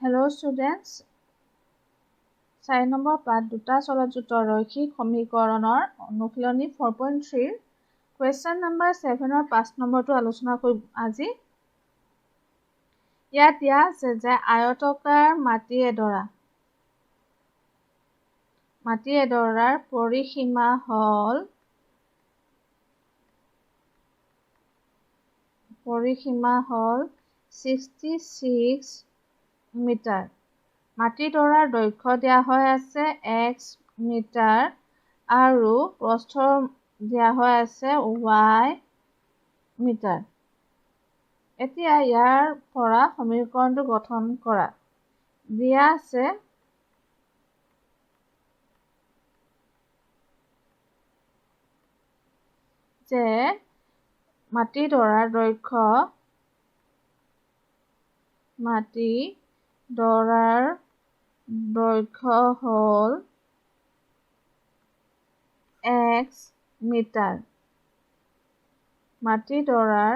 Hello' students, 4 number পাঠ দুটা চলযুক্ত ৰৈখিক সমীকৰণৰ অনুশীলনী 4.3ৰ কুৱেশ্যন নম্বৰ 7ৰ 5 নম্বৰটো আলোচনা কৰিম আজি। ইয়াত দিয়া আছে যে আয়তকাৰ মাটি এডৰাৰ পৰিসীমা হ'ল 66 মিটাৰ। মাটিডৰাৰ দৈৰ্ঘ্য দিয়া হৈ আছে এক্স মিটাৰ আৰু প্ৰস্থ দিয়া হৈ আছে ৱাই মিটাৰ। এতিয়া ইয়াৰ পৰা সমীকৰণটো গঠন কৰা। দিয়া আছে যে মাটিডৰাৰ দৈৰ্ঘ্য হ'ল এক্স মিটাৰ, মাটিডৰাৰ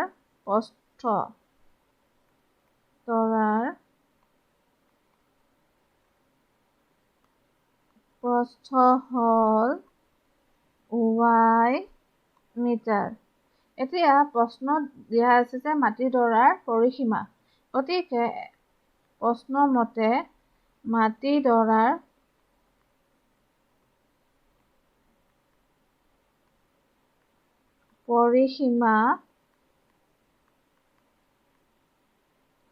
প্ৰস্থ হ'ল ৱাই মিটাৰ। এতিয়া প্ৰশ্নত দিয়া আছে যে মাটিডৰাৰ পৰিসীমা, গতিকে প্ৰশ্নমতে মাটিডৰাৰ পৰিসীমা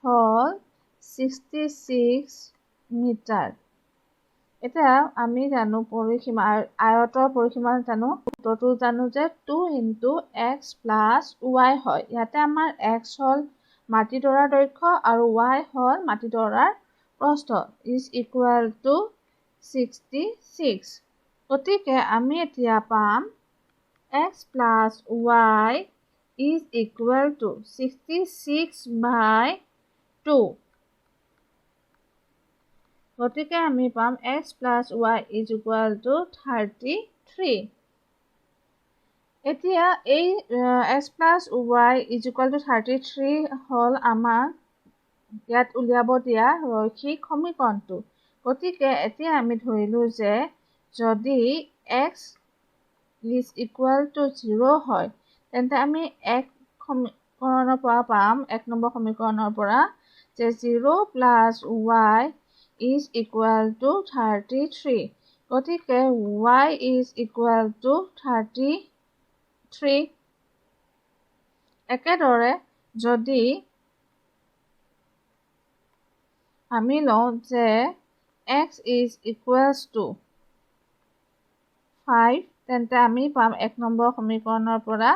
হ'ল 66 মিটাৰ। এতিয়া আমি জানো পৰিসীমা, আয়তৰ পৰিসীমা জানো, সূত্ৰটো জানো যে 2 ইনটু এক্স প্লাছ ৱাই হয়। ইয়াতে আমাৰ এক্স হ'ল মাটিডৰাৰ দৈৰ্ঘ্য আৰু ৱাই হ'ল মাটিডৰাৰ প্ৰস্থ is equal to 66। গতিকে আমি এতিয়া পাম x plus y is equal to 66/2। গতিকে আমি পাম x plus y is equal to 33। এতিয়া এই x plus y is equal to 33 হ'ল আমাক ইয়াত উলিয়াব দিয়া ৰৈখিক সমীকৰণটো। গতিকে এতিয়া আমি ধৰিলোঁ যে যদি এক্স is equal to 0 হয়, তেন্তে আমি এক সমীকৰণৰ পৰা পাম, 1 নম্বৰ সমীকৰণৰ পৰা যে 0 plus y is equal to 33। গতিকে y is equal to 33। একেদৰে যদি আমি লওঁ যে x is equals to 5, তেন্তে আমি পাম 1 নম্বৰ সমীকৰণৰ পৰা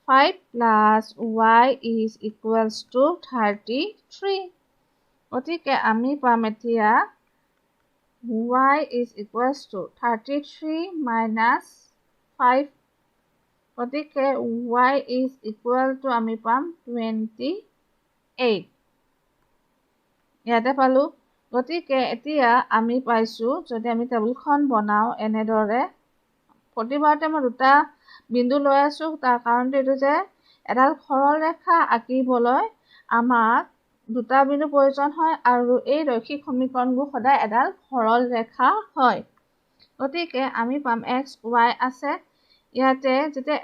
5 plus y is equals to 33। গতিকে আমি পাম এতিয়া y is equals to 33 minus 5। গতিকে y is equal to আমি পাম 28। ইয়াতে পালোঁ। গতিকে এতিয়া আমি পাইছোঁ, যদি আমি টেবুলখন বনাওঁ এনেদৰে, প্ৰতিবাৰতে মই দুটা বিন্দু লৈ আছোঁ, তাৰ কাৰণটো এইটো যে এডাল সৰল ৰেখা আঁকিবলৈ আমাক দুটা বিন্দু প্ৰয়োজন হয় আৰু এই ৰৈখিক সমীকৰণবোৰ সদায় এডাল সৰল ৰেখা হয়। গতিকে আমি পাম এক্স ৱাই আছে, ইয়াতে যেতিয়া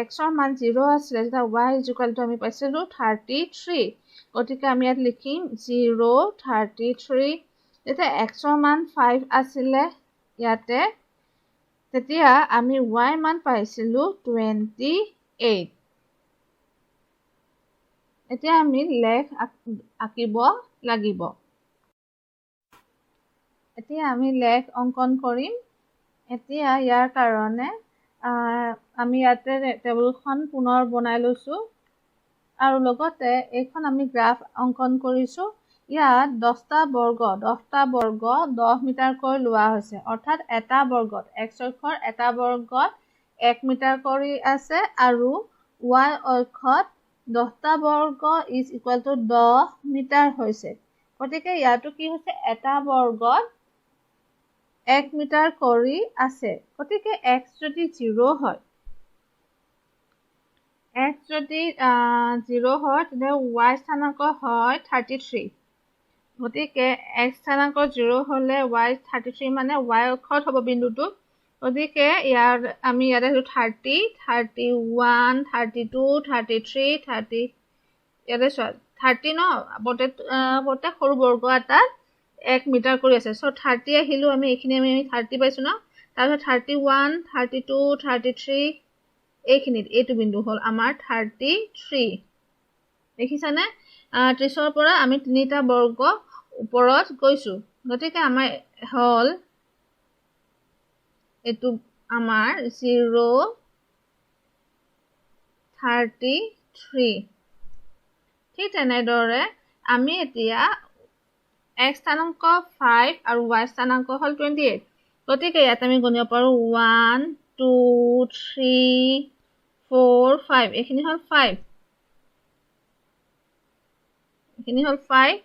এক্সৰ মান 0 আছিলে তেতিয়া ৱাই is equal to আমি পাইছিলোঁ 33। গতিকে আমি ইয়াত লিখিম 0 33। যেতিয়া এক্সৰ মান 5 আছিলে ইয়াতে, তেতিয়া আমি ৱাই মান পাইছিলোঁ 28। এতিয়া আমি লেখ আঁকিব লাগিব। এতিয়া আমি লেখ অংকন কৰিম। এতিয়া ইয়াৰ কাৰণে আমি ইয়াতে টেবুলখন পুনৰ বনাই লৈছোঁ আৰু লগতে এইখন আমি গ্ৰাফ অংকন কৰিছোঁ। ইয়াত 10টা বৰ্গ 10 মিটাৰকৈ লোৱা হৈছে, অৰ্থাৎ এটা বৰ্গত এক্স অক্ষৰ এটা বৰ্গত 1 মিটাৰ কৰি আছে আৰু ৱাই অক্ষত 10টা বৰ্গ is equal to 10 metre হৈছে। গতিকে ইয়াতো কি হৈছে, এটা বৰ্গত 1 মিটাৰ কৰি আছে। গতিকে এক্স যদি 0 হয়, তেন্তে ৱাই স্থানাংক হয় 33। গতিকে এক্স স্থানাংক 0 হ'লে ৱাই 33 মানে ৱাই অক্ষত হ'ব বিন্দুটো। গতিকে ইয়াৰ আমি ইয়াতে 30, 31, 32, 33, 30, ইয়াতে চোৱা 30 ন, প্ৰত্যেক সৰু বৰ্গ এটাত 1 মিটাৰ কৰি আছে। চ' 30 আহিলোঁ আমি, এইখিনি আমি 30 পাইছোঁ ন। তাৰপিছত 31, 32, 33, এইখিনিত এইটো বিন্দু হ'ল আমাৰ 33। দেখিছানে? 30ৰ পৰা আমি 3টা বৰ্গ ওপৰত গৈছোঁ। গতিকে আমাৰ হ'ল এইটো আমাৰ 0, 33। ঠিক তেনেদৰে আমি এতিয়া এক্স স্থানাংক 5 আৰু ৱাই স্থানাংক হ'ল 28। গতিকে ইয়াত আমি গণিব পাৰোঁ 1, 2, 3, 4, 5, এইখিনি হ'ল 5, এইখিনি হ'ল 5।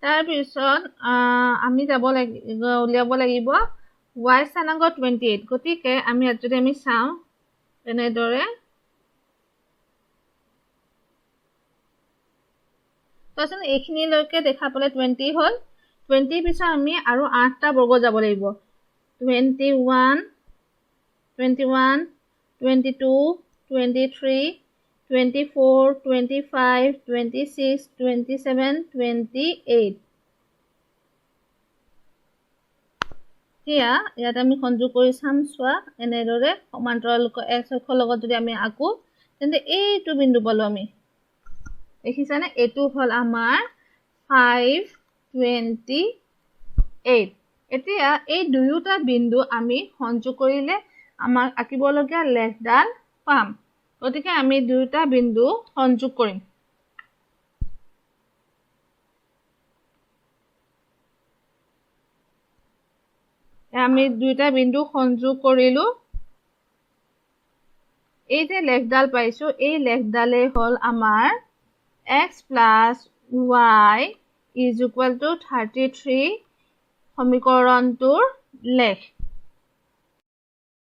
তাৰপিছত আমি যাব লাগিব, উলিয়াব লাগিব ৱাই স্থানাংক 28। গতিকে আমি ইয়াত যদি আমি চাওঁ তেনেদৰে, চোৱাচোন এইখিনিলৈকে দেখা পালে 20 হ'ল। 20 পিছত আমি আৰু 8টা বৰ্গ যাব লাগিব। 21, 21, 22, 23, 24, 25, 26, 27, 28। এতিয়া ইয়াত আমি সংযোগ কৰি চাম। চোৱা এনেদৰে সমান্তৰালকৈ এক্স অক্ষৰ লগত যদি আমি আঁকো, তেন্তে এইটো বিন্দু পালোঁ আমি। দেখিছানে? এইটো হ'ল আমাৰ 5, 28। এতিয়া এই দুয়োটা বিন্দু আমি সংযোগ কৰিলে আমাক আঁকিবলগীয়া লেখডাল পাম। গতিকে আমি দুয়োটা বিন্দু সংযোগ কৰিম। আমি দুয়োটা বিন্দু সংযোগ কৰিলোঁ। এই যে লেখডাল পাইছোঁ, এই লেখডালেই হ'ল আমাৰ x plus y is equal to 33 সমীকৰণটোৰ লেখ।